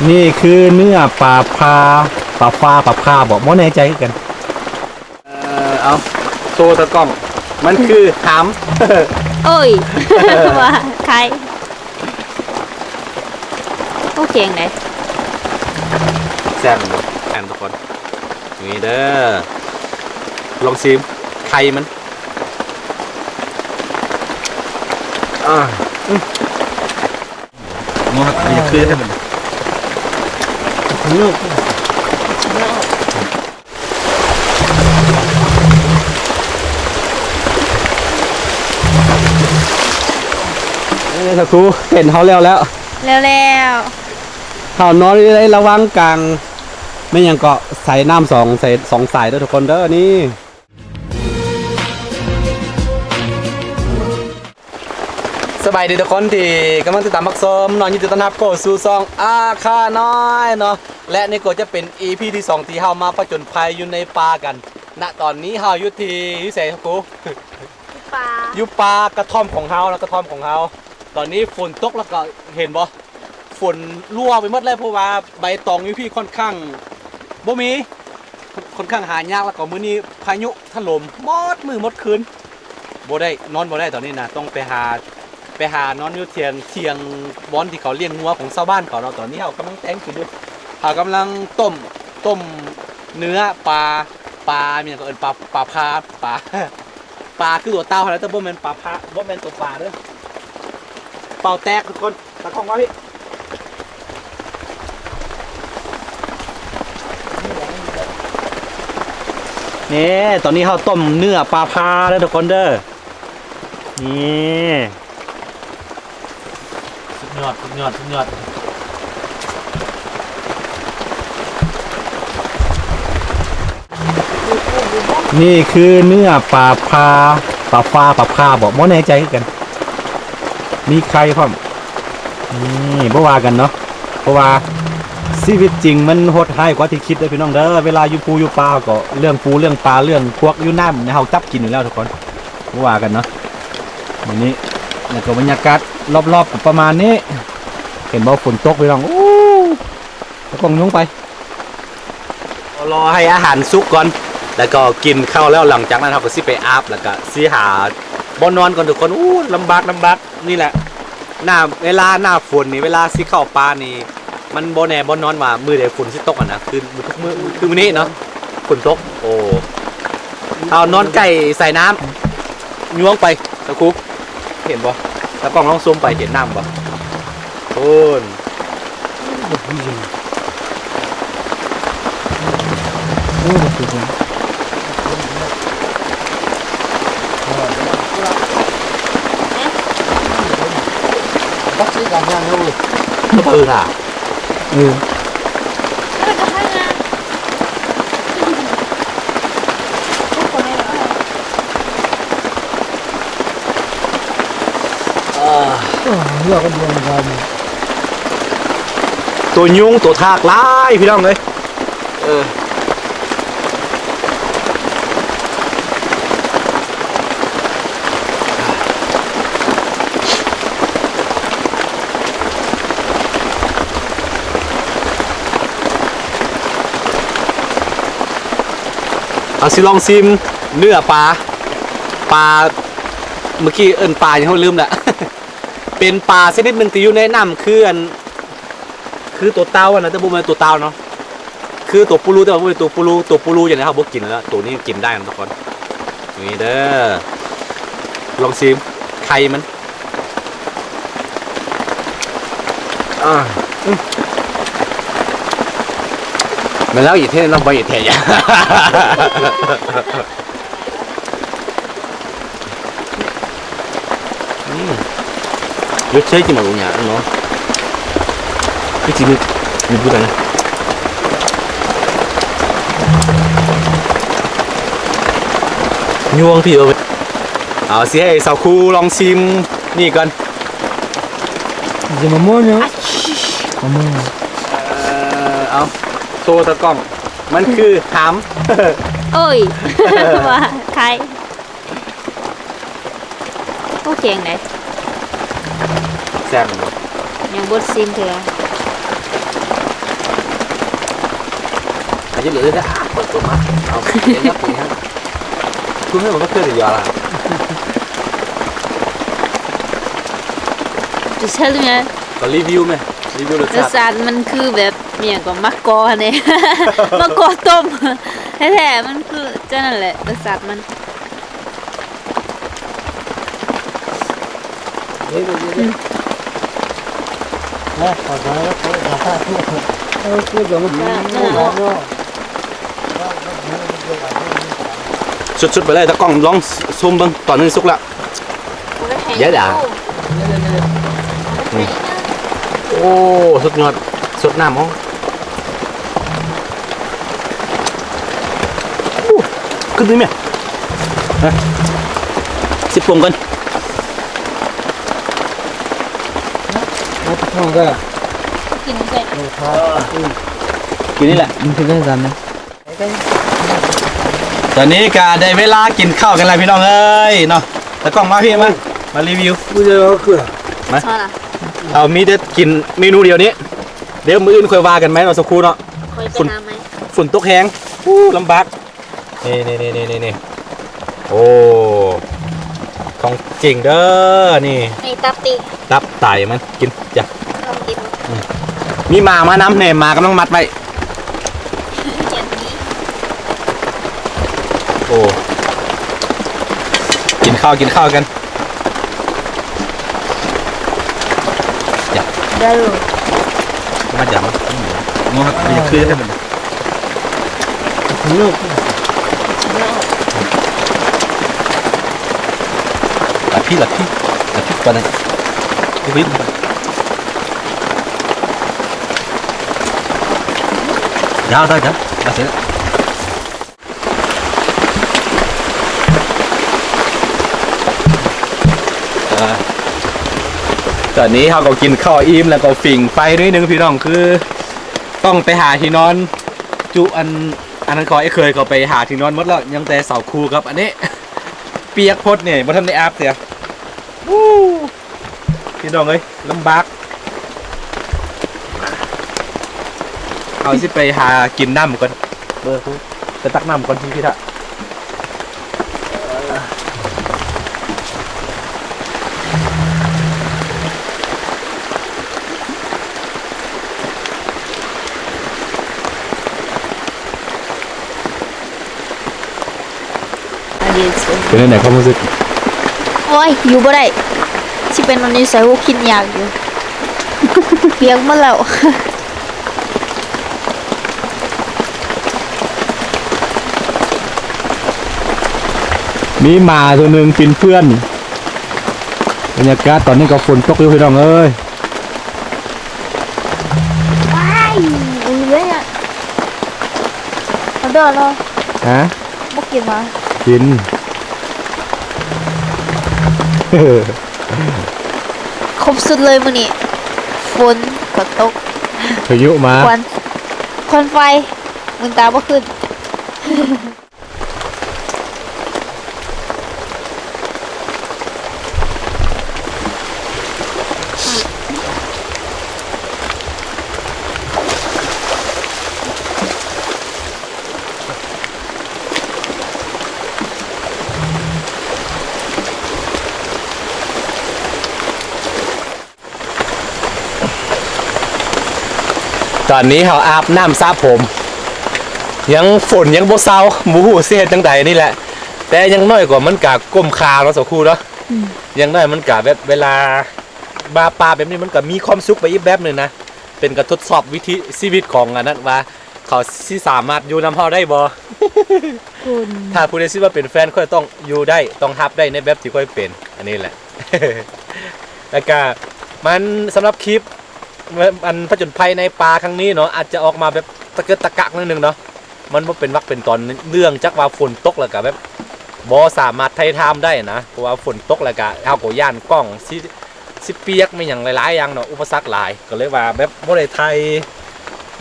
ນີ້ຄືເນື້ອປາພາ ປາຟາ ປາພາບໍ ບໍ່ແນ່ໃຈຄືກັນ. ເອີ ເອົາ ໂຊຕາກ້ອງ ມັນຄືຫາມ. ໂອ້ຍ ວ່າໄຂ່ ໂອ້ ເກັ່ງເດ້ ແຊບຢູ່ ແອນທຸກຄົນ ນີ້ເດີ ລອງຊີມໄຂ່ມັນ ອ່າ ອືມ. ງົວ ຢາກຄືນໃຫ້ມັນ ເອີ ສາວຄູ ເຫັນເຮົາແລ້ວແລ້ວ ແລ້ວແລ້ວ ເຮົານອນຢູ່ໃນລະຫວ່າງກາງ ແມ່ນຫຍັງເກາະ ສາຍນ້ຳສອງ ສາຍ ສອງສາຍເດີທຸກຄົນເດີ ນີ້. ສະບາຍດີທຸກຄົນທີ່ກຳລັງຕິດຕາມຮັບຊົມເນາະ ຍິນດີຕ້ອນຮັບເຂົ້າສູ່ຊ່ອງອາຄານ້ອຍເນາະ ແລະ ນີ້ກໍຈະເປັນອີພີທີສອງທີ່ເຮົາມາຜະຈົນໄພຢູ່ໃນປ່າກັນ. ນະຕອນນີ້ເຮົາຢູ່ທີ່ ຢູ່ໃສຄູ? ຢູ່ປ່າ ຢູ່ປ່າກະທ່ອມຂອງເຮົານະ ກະທ່ອມຂອງເຮົາ. ຕອນນີ້ຝົນຕົກແລ້ວກໍເຫັນບໍ່? ຝົນຮົ່ວໄປໝົດເລີຍ ເພາະວ່າໃບຕອງຢູ່ພີ້ຄ່ອນຂ້າງບໍ່ມີ ຄ່ອນຂ້າງຫາຍາກ ແລ້ວກໍມື້ນີ້ພາຍຸຖະຫຼົ່ມໝົດມື້ໝົດຄືນ ບໍ່ໄດ້ນອນບໍ່ໄດ້ຕອນນີ້ນະ ຕ້ອງໄປຫາ ໄປຫານອນຢູ່ຖຽງ ຖຽງບ່ອນທີ່ເຂົາລ້ຽງງົວຂອງຊາວບ້ານເຂົາເນາະ. ຕອນນີ້ເຮົາກຳລັງແຕ່ງກິນຢູ່ ເຮົາກຳລັງຕົ້ມ ຕົ້ມເນື້ອປາ ປາ ມີຫຍັງກໍເອີ້ນປາ ປາພາ ປາ ປາຄືຕົວເຕົ່າຫັ້ນແຫຼະ ແຕ່ບໍ່ແມ່ນປາພາ ບໍ່ແມ່ນຕົວປາເດີ ເປົ່າແຕກທຸກຄົນ. ຕາກ້ອງມາພີ້ ນີ້ ຕອນນີ້ເຮົາຕົ້ມເນື້ອປາພາເດີທຸກຄົນເດີ ນີ້ ສຸດຍອດ ສຸດຍອດ ສຸດຍອດ. ນີ້ຄືເນື້ອປາພາ ປາຟາ ປາພາບໍ ບໍ່ແນ່ໃຈຄືກັນ ມີໄຂ່ພ້ອມ. ນີ້ ບໍ່ວ່າກັນເນາະ ເພາະວ່າຊີວິດຈິງມັນໂຫດຮ້າຍກວ່າທີ່ຄິດເດີພີ່ນ້ອງເດີ. ເວລາຢູ່ພູຢູ່ປ່າເຮົາກໍເລື່ອງປູເລື່ອງປາເລື່ອງພວກຢູ່ນ້ຳ ເຮົາຈັບກິນຢູ່ແລ້ວທຸກຄົນ ບໍ່ວ່າກັນເນາະ. ນີ້ ແລ້ວກໍບັນຍາກາດລອບໆ ກໍປະມານນີ້ ເຫັນບໍ່ ຝົນຕົກພີ່ນ້ອງ ໂອ້ ຕາກ້ອງຍົງໄປ. ລໍໃຫ້ອາຫານສຸກກ່ອນ ແລ້ວກໍກິນເຂົ້າແລ້ວ ຫຼັງຈາກນັ້ນເຮົາກໍຊິໄປອາບ ແລ້ວກໍຊິຫາບ່ອນນອນກ່ອນທຸກຄົນ. ໂອ້ ລຳບາກ ລຳບາກ ນີ້ແຫຼະ ໜ້າ ເວລາໜ້າຝົນນີ້ ເວລາຊິເຂົ້າປ່ານີ້ ມັນບໍ່ແນ່ບ່ອນນອນວ່າມື້ໃດຝົນຊິຕົກຫັ້ນນະ ຄື ຄືມື້ ຄືມື້ນີ້ເນາະ ຝົນຕົກ. ໂອ້ ເຮົານອນໃກ້ສາຍນ້ຳ ຍ່ວງໄປ ຕາຄູ ເຫັນບໍ່? ຕາກ້ອງລອງຊູມໄປ ເຫັນນ້ຳບໍ່? ໂອ້ນ ເອີ ໂຕຍຸງໂຕທາກຫຼາຍພີ່ນ້ອງເອີຍ. ເອີ ເຮົາຊິລອງຊີມເນື້ອປາ ປາ ເມື່ອກີ້ເອີ້ນປາຫຍັງ ເຮົາລືມລະ ເປັນປາຊະນິດໜຶ່ງທີ່ຢູ່ໃນນ້ຳ ຄືອັນ ຄືຕົວເຕົ່າຫັ້ນນະ ແຕ່ບໍ່ແມ່ນຕົວເຕົ່າເນາະ ຄືຕົວປູລູ ແຕ່ວ່າບໍ່ແມ່ນຕົວປູລູ ຕົວປູລູຈັ່ງໃດເຮົາບໍ່ກິນແລ້ວ ຕົວນີ້ກິນໄດ້ນະທຸກຄົນ. ນີ້ເດີ ລອງຊີມໄຂ່ມັນ ອ່າ ອືມ ແມ່ນແລ້ວ ອີເທນລຳໄປອີເທນ ອືມ ຢົດໃສ່ຈິມເອົາຫຍັງເນາະ ຄືຊິມີ ມີຜູ້ໃດນະ ຍວງທີ່ເອົາໄປ ເອົາ ຊິໃຫ້ສາວຄູລອງຊີມນີ້ກ່ອນ ຊິມາມ່ວນເນາະ ມາມ່ວນ ເອີ ເອົາ ໂຊຕາກ້ອງ ມັນຄືຫາມ ໂອ້ຍ ວ່າໄຂ່ ໂອ້ ເກັ່ງເດ້ ແຊບຢູ່ ຍັງບໍ່ຊິມເທື່ອ ເລີຍເດີ ເປີດຕົວມາ ເອົາ ເປັນຫຍັງ ເປັນຫຍັງ ຄືໃຫ້ມັນເກີດອີກຢ່າງລະ ຈະແຊບແມ່ນຫຍັງ ກໍຣີວິວແມ່ ຣີວິວລົດຊາດ ລົດຊາດມັນຄືແບບ ອີ່ຫຍັງກໍ ໝາກກໍຫັ້ນເດ້ ໝາກກໍຕົ້ມ ແທ້ໆ ມັນຄືຈັ່ງນັ້ນແຫຼະ ລົດຊາດມັນ. ສຸດໆ ໄປເລີຍ ຕາກ້ອງລອງຊູມເບິ່ງ ຕອນນີ້ສຸກແລ້ວ ເດດາ ໂອ້ ສຸດຍອດ ສົດນ້ຳ ໂອ້ ຂຶ້ນດີແມ່ ຊິປົງກັນ ກິນນີ້ແຫຼະ ມັນຄືໄດ້ກັນນະ. ຕອນນີ້ກະໄດ້ເວລາກິນເຂົ້າກັນແລ້ວພີ່ນ້ອງເອີຍເນາະ ຕາກ້ອງມາພີ່ມາ ມາຣີວິວ ບໍ່ໄດ້ເອົາເກືອ ມາ ເອົາມີແຕ່ກິນເມນູດຽວນີ້ ດຽວມື້ອື່ນຄ່ອຍວ່າກັນໃໝ່ເນາະ ສັກຄູ່ເນາະ ຝົນ ຝົນຕົກແຮງ ອູ້ ລຳບາກ ນີ້ໆໆໆ ໂອ້ ຂອງຈິງເດີ ນີ້ ນີ້ຕັບຕິ ຕັບໄຕມັນ ກິນຈ້ະ ລອງກິນ ອືມ ມີໝາມານຳແນ່ ໝາກຳລັງມັດໄວ້ ໂອ້ ກິນເຂົ້າ ກິນເຂົ້າກັນ ຈ້ະ ເດີ ມາຈ້ະ ມາ ງົວ ຄື ຄື ຄື ລະພີ້ ລະພີ້ ລະພີ້ ປານນັ້ນ ດາວ ດາວ ດາວ ມາເຊີ ອ່າ ຕອນນີ້ເຮົາກໍກິນເຂົ້າອີ່ມ ແລ້ວກໍຝີງໄຟໜ້ອຍໜຶ່ງພີ່ນ້ອງ ຄືຕ້ອງໄປຫາທີ່ນອນ ຈຸອັນ ອັນນັ້ນ ຂອງອ້າຍເຂີຍ ເຂົາໄປຫາທີ່ນອນໝົດແລ້ວ ຍັງແຕ່ເສົາຄູກັບອັນນີ້ ປຽກໂພດນີ້ ບໍ່ທັນໄດ້ອາບເທື່ອ ອູ້ ພີ່ນ້ອງເອີຍ ລຳບາກ ເຮົາຊິໄປຫາກິນນ້ຳກ່ອນ ເບິ່ງ ໄປຕັກນ້ຳກ່ອນ ພີ່ ພີ່ທະ. ອັນນີ້ ເປັນຈັ່ງໃດຄວາມຮູ້ສຶກ? ໂອ້ຍ ຢູ່ບໍ່ໄດ້ ຊິໄປນອນຢູ່ໃສ ໂອ້ ຄິດຍາກຢູ່ ປຽກໝົດແລ້ວ. ມີໝາຕົວໜຶ່ງກິນເພື່ອນ ບັນຍາກາດຕອນນີ້ກໍຝົນຕົກຢູ່ ພີ່ນ້ອງເອີຍ. ວ້າຍ ອຸ້ຍເວີຍ ເອົາເດີເນາະ ຮະ ບໍ່ກິນຫວາ? ກິນ ຄົບຊຸດເລີຍມື້ນີ້ ຝົນກໍຕົກ ພາຍຸມາ ຄວັນ ຄວັນໄຟ ມືນຕາບໍ່ຂຶ້ນ. ຕອນນີ້ເຮົາອາບນ້ຳສະຜົມ ຍັງຝົນຍັງບໍ່ເຊົາ ບໍ່ຮູ້ຊິເຮັດຈັ່ງໃດນີ້ແຫຼະ ແຕ່ຢ່າງໜ້ອຍກໍມັນກະກົມຄ່າເນາະ ສາວຄູເນາະ ອືມ ຢ່າງໜ້ອຍມັນກະແບບເວລາມາປ່າແບບນີ້ ມັນກະມີຄວາມສຸກໄປອີກແບບໜຶ່ງນະ ເປັນການທົດສອບວິຖີຊີວິດຂອງອັນນັ້ນວ່າ ເຂົາຊິສາມາດຢູ່ນຳເຮົາໄດ້ບໍ່? ຄຸນ ຖ້າຜູ້ໃດຊິວ່າເປັນແຟນຂ້ອຍ ຕ້ອງຢູ່ໄດ້ ຕ້ອງຮັບໄດ້ໃນແບບທີ່ຂ້ອຍເປັນ ອັນນີ້ແຫຼະ ແລ້ວກະມັນ ສຳລັບຄລິບ ອັນຜະຈົນໄພໃນປ່າຄັ້ງນີ້ເນາະ ອາດຈະອອກມາແບບຕະເກີດຕະກະໜ້ອຍໜຶ່ງເນາະ ມັນບໍ່ເປັນວັກເປັນຕອນ ເນື່ອງຈາກວ່າຝົນຕົກ ແລ້ວກະແບບບໍ່ສາມາດຖ່າຍທຳໄດ້ນະ ເພາະວ່າຝົນຕົກ ແລ້ວກະເຮົາກໍຢ້ານກ້ອງຊິ ຊິປຽກແມ່ນຫຍັງຫຼາຍໆຢ່າງເນາະ ອຸປະສັກຫຼາຍ ກໍເລີຍວ່າແບບບໍ່ໄດ້ຖ່າຍ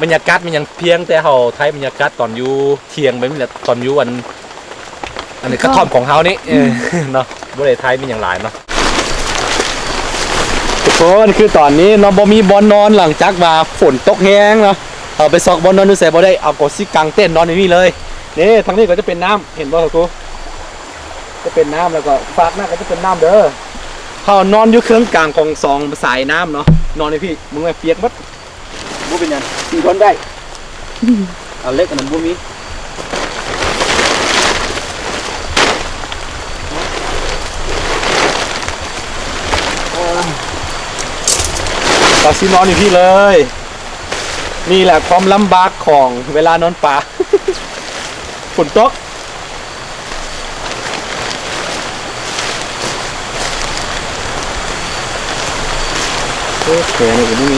ບັນຍາກາດແມ່ນຫຍັງ ພຽງແຕ່ເຮົາຖ່າຍບັນຍາກາດຕອນຢູ່ທ່ຽງແບບນີ້ແຫຼະ ຕອນຢູ່ອັນ ອັນນີ້ກະທ່ອມຂອງເຮົານີ້ ເອີ ເນາະ ບໍ່ໄດ້ຖ່າຍແມ່ນຫຍັງຫຼາຍເນາະ ທຸກຄົນ ຄືຕອນນີ້ເນາະ ບໍ່ມີບ່ອນນອນ ຫຼັງຈາກວ່າຝົນຕົກແຮງເນາະ ເຮົາໄປຊອກບ່ອນນອນຢູ່ໃສບໍ່ໄດ້ ເຮົາກໍຊິກາງເຕັນນອນຢູ່ນີ້ເລີຍ. ນີ້ ທາງນີ້ກໍຈະເປັນນ້ຳ ເຫັນບໍ່ ສາວກູ? ຈະເປັນນ້ຳ ແລ້ວກໍຟາກນັ້ນກໍຈະເປັນນ້ຳເດີ. ເຮົານອນຢູ່ເຄິ່ງກາງຂອງສອງສາຍນ້ຳເນາະ ນອນຢູ່ພີ້ ມຶງແມ່ນປຽກໝົດ. ບໍ່ເປັນຫຍັງ ຊິທົນໄດ້. ເອົາເຫຼັກອັນນັ້ນບໍ່ມີ. ເຮົາຊິນອນຢູ່ພີ້ເລີຍ. ນີ້ແຫຼະຄວາມລຳບາກຂອງເວລານອນປາ ຝົນຕົກ. ໂອ້ ແຂນນີ້ກໍບໍ່ມີ.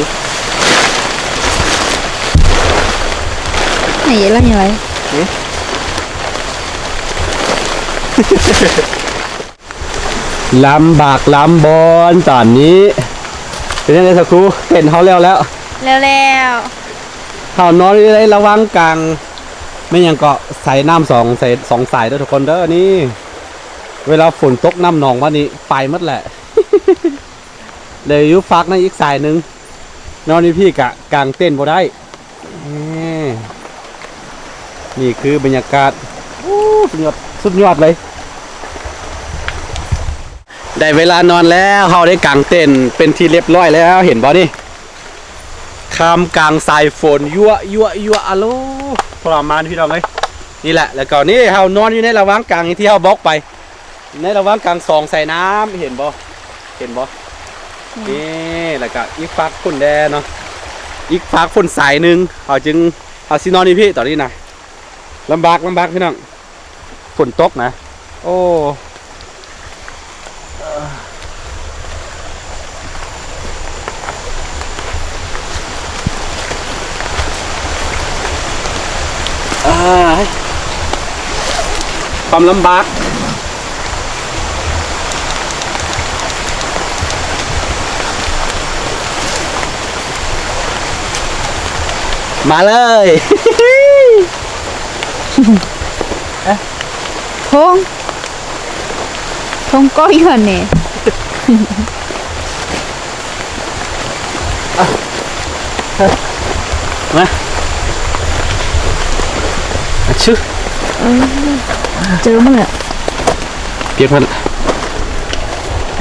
ໃຫ້ເຢັນລະຍັງໄງ? ຫຶ? ລຳບາກລຳບອນຕອນນີ້. ເປັນຈັ່ງໃດສາວຄູ? ເຕັນເຮົາແລ້ວແລ້ວ? ແລ້ວແລ້ວ. ເຮົານອນຢູ່ໃນລະຫວ່າງກາງ ແມ່ນຫຍັງເກາະ ສາຍນ້ຳສອງ ສາຍ ສອງສາຍເດີທຸກຄົນເດີ. ນີ້ ເວລາຝົນຕົກນ້ຳໜອງມານີ້ໄປໝົດແຫຼະ. ເລີຍຢູ່ຟາກນັ້ນອີກສາຍໜຶ່ງ ນອນຢູ່ພີ້ກະກາງເຕັນບໍ່ໄດ້. ນີ້ ນີ້ຄືບັນຍາກາດ ໂອ້ ສຸດຍອດ ສຸດຍອດເລີຍ. ໄດ້ເວລານອນແລ້ວ ເຮົາໄດ້ກາງເຕັນເປັນທີ່ລຽບຮ້ອຍແລ້ວ ເຫັນບໍ່ນີ້? ທ່າມກາງສາຍຝົນ ຍົວະ ຍົວະ ຍົວະ ອາໂລ ທໍລະມານພີ່ນ້ອງເອີຍ. ນີ້ແຫຼະ ແລ້ວກໍນີ້ ເຮົານອນຢູ່ໃນລະຫວ່າງກາງທີ່ເຮົາບອກໄປ ໃນລະຫວ່າງກາງສອງສາຍນ້ຳ ເຫັນບໍ່? ເຫັນບໍ່? ອືມ ນີ້ ແລ້ວກະອີກຟາກພຸ້ນແດ່ເນາະ ອີກຟາກພຸ້ນສາຍໜຶ່ງ ເຮົາຈຶ່ງ ເຮົາຊິນອນຢູ່ພີ້ຕອນນີ້ນະ. ລຳບາກ ລຳບາກພີ່ນ້ອງ ຝົນຕົກນະ. ໂອ້ ອ້າຍ ຄວາມລຳບາກ. ມາເລີຍ. ທົງ ທົງກໍຢູ່ຫັ້ນແຫຼະ. ມາ ອາຊຶ ເອີ ເຈີມັນແຫຼະ ປຽກມັນ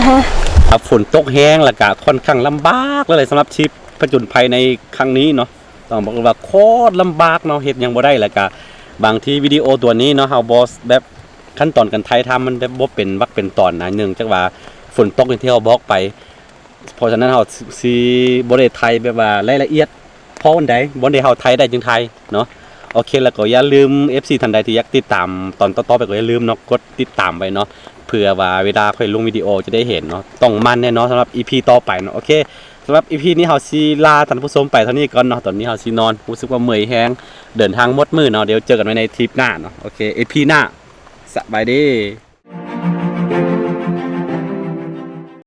ຮະ ອ່າ ຝົນຕົກແຮງ ແລ້ວກະຂ້ອນຂ້າງລຳບາກເລີຍ ສຳລັບທຣິບຜະຈົນໄພໃນຄັ້ງນີ້ເນາະ. ຕ້ອງບອກເລີຍວ່າໂຄດລຳບາກເນາະ ເຮັດຫຍັງບໍ່ໄດ້. ແລ້ວກະບາງທີວິດີໂອຕົວນີ້ເນາະ ເຮົາບໍ່ ແບບຂັ້ນຕອນການຖ່າຍທຳມັນແບບບໍ່ເປັນວັກເປັນຕອນນະ ເນື່ອງຈາກວ່າຝົນຕົກຢ່າງທີ່ເຮົາບອກໄປ. ເພາະສະນັ້ນເຮົາຊິ ຊິບໍ່ໄດ້ຖ່າຍແບບວ່າລາຍລະອຽດພໍປານໃດ ບ່ອນໃດເຮົາຖ່າຍໄດ້ຈຶ່ງຖ່າຍເນາະ. ໂອເຄ ແລ້ວກໍຢ່າລືມ ເອັຟຊີ ທ່ານໃດທີ່ຢາກຕິດຕາມຕອນຕໍ່ໆໄປ ກໍຢ່າລືມເນາະ ກົດຕິດຕາມໄວ້ເນາະ ເພື່ອວ່າເວລາຂ້ອຍລົງວິດີໂອຈະໄດ້ເຫັນເນາະ. ຕ້ອງມັນແນ່ນອນສຳລັບອີພີຕໍ່ໄປເນາະ. ໂອເຄ ສຳລັບອີພີນີ້ເຮົາຊິລາທ່ານຜູ້ຊົມໄປເທົ່ານີ້ກ່ອນເນາະ. ຕອນນີ້ເຮົາຊິນອນ ຮູ້ສຶກວ່າເມື່ອຍແຮງ ເດີນທາງໝົດມື້ເນາະ. ດຽວເຈີກັນໃໝ່ໃນທຣິບໜ້າເນາະ. ໂອເຄ ອີພີໜ້າ ສະບາຍດີ.